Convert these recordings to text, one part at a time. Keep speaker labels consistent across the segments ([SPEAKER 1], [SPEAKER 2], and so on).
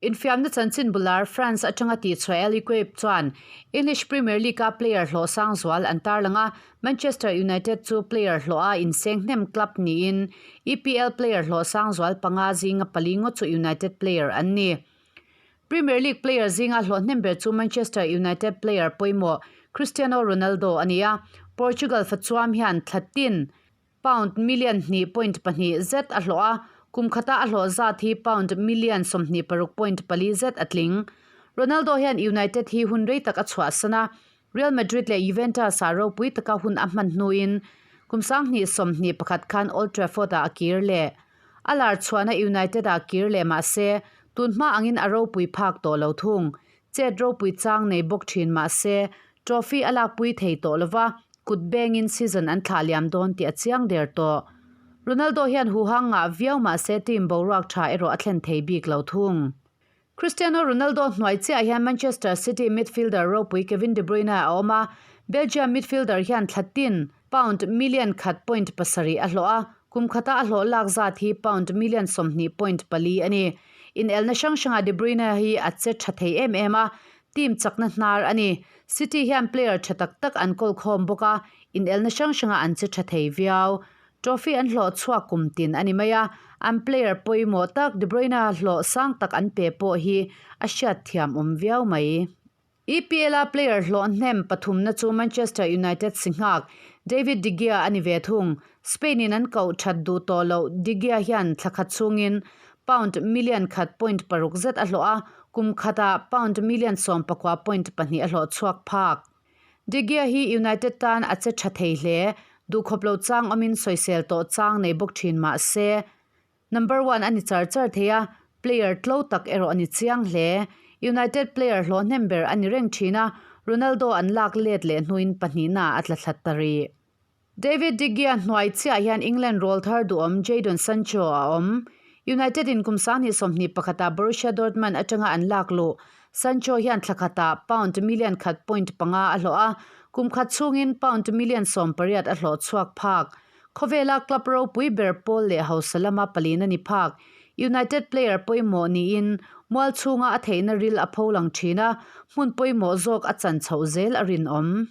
[SPEAKER 1] Infiamna chanchin bular France atanga tihchhuah L'Equipe chuan English Premier League-a player hlawh sang zual an tarlang a, Manchester United chu player hlawha inseng hnem club niin EPL player hlawh sang zual panga zinga pali ngawt chu United player an ni. Premier League player zinga hlawh hnem ber chu Manchester United player pawimawh Cristiano Ronaldo a ni a, Portugal fachuam hian thla tin Pound million hnih point pahnih zet a hlawh a, kum khata a hlawh zat hi pound million 26.4 zet a tling. Ronaldo hian United hi hun rei tak a chhuahsan a, Real Madrid leh Juventus ah ropui taka hun a hman hnuin kum 2021 khan Old Trafford ah a kir leh. A lar chhuahna United ah kir leh mah se, tun hma angin a ropui phak tawh lo thung. Chet ropui chang nei bawk thin mah se, trophy a lakpui thei tawh lo va, kut bengin season an thlah liam dawn tih a chiang der tawh. Ronaldo hian huhang ngah viau mah se team boruak tha erawh a thlen thei bik lo thung. Cristiano Ronaldo hnuai chiah hian Manchester City midfielder ropui Kevin De Bruyne a awm a, Belgium midfielder hian thla tin pound million khat point pasarih a hlawh a, kum khata a hlawh lak zat hi pound million 20.4 a ni. Inelna hrang hrangah De Bruyne hi a che tha thei em em a, team chakna hnar a ni. City hian player tha tak tak an kawl khawm bawk a, inelna hrang hrangah an che tha thei viau. Trophy an hlawh chhuak kum tin a ni mai a, an player pawimawh tak De Bruyne hlawh sang tak an pe pawh hi a hriat thiam awm viau mai. EPL-a player hlawh hnem pathumna chu Manchester United si nghak David de Gea a ni ve thung. Spain-in an koh that duh tawh loh De Gea hian thla khat chhungin pound million khat point paruk zet a hlawh a, kum khatah pound million sawmpakua point pahnih a hlawh chhuak phak. De Gea hi United tan a che tha thei hle, duhkhawp lo chang awmin sawisel tawh chang nei bawk thin mah se, Number one a ni char char thei a, player tlo tak erawh a ni chiang hle. United player hlawh hnem ber a ni reng thin a, Ronaldo an lak let leh hnuin pahnihna a tla thlat ta rih. David de Gea hnuai chiah hian England rawl thar duhawm Jadon Sancho a awm. United in kum 2021 ah Borussia Dortmund atanga an lak luh Sancho hian thla khatah pound million khat point panga a hlawh a, kum khat chhungin pound million 18 a hlawh chhuak phak. Khawvela club ropui ber pawl leh hausa lama palin a ni phak. United player pawimawh niin mual chhunga a theihna ril a pho lang thin a, hmun pawimawh zawk a chan chhoh zel a rinawm.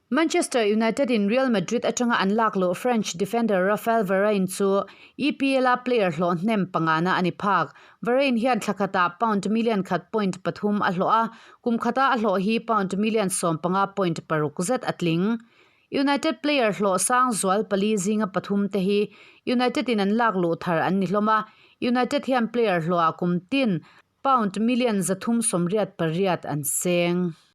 [SPEAKER 1] Manchester United in Real Madrid atanga an lak luh French defender Raphael Varane chu EPL a player hlawh hnem pangana a ni phak. Varane hian thla khatah pound million khat point pathum a hlawh a, kum khata a hlawh hi pound million sawmpanga point paruk zet a tling. United player hlawh sang zual pali zinga pathum te hi United in an lak luh thar an ni hlawm a, United hian player hlawhah kum tin pound million 388 an seng.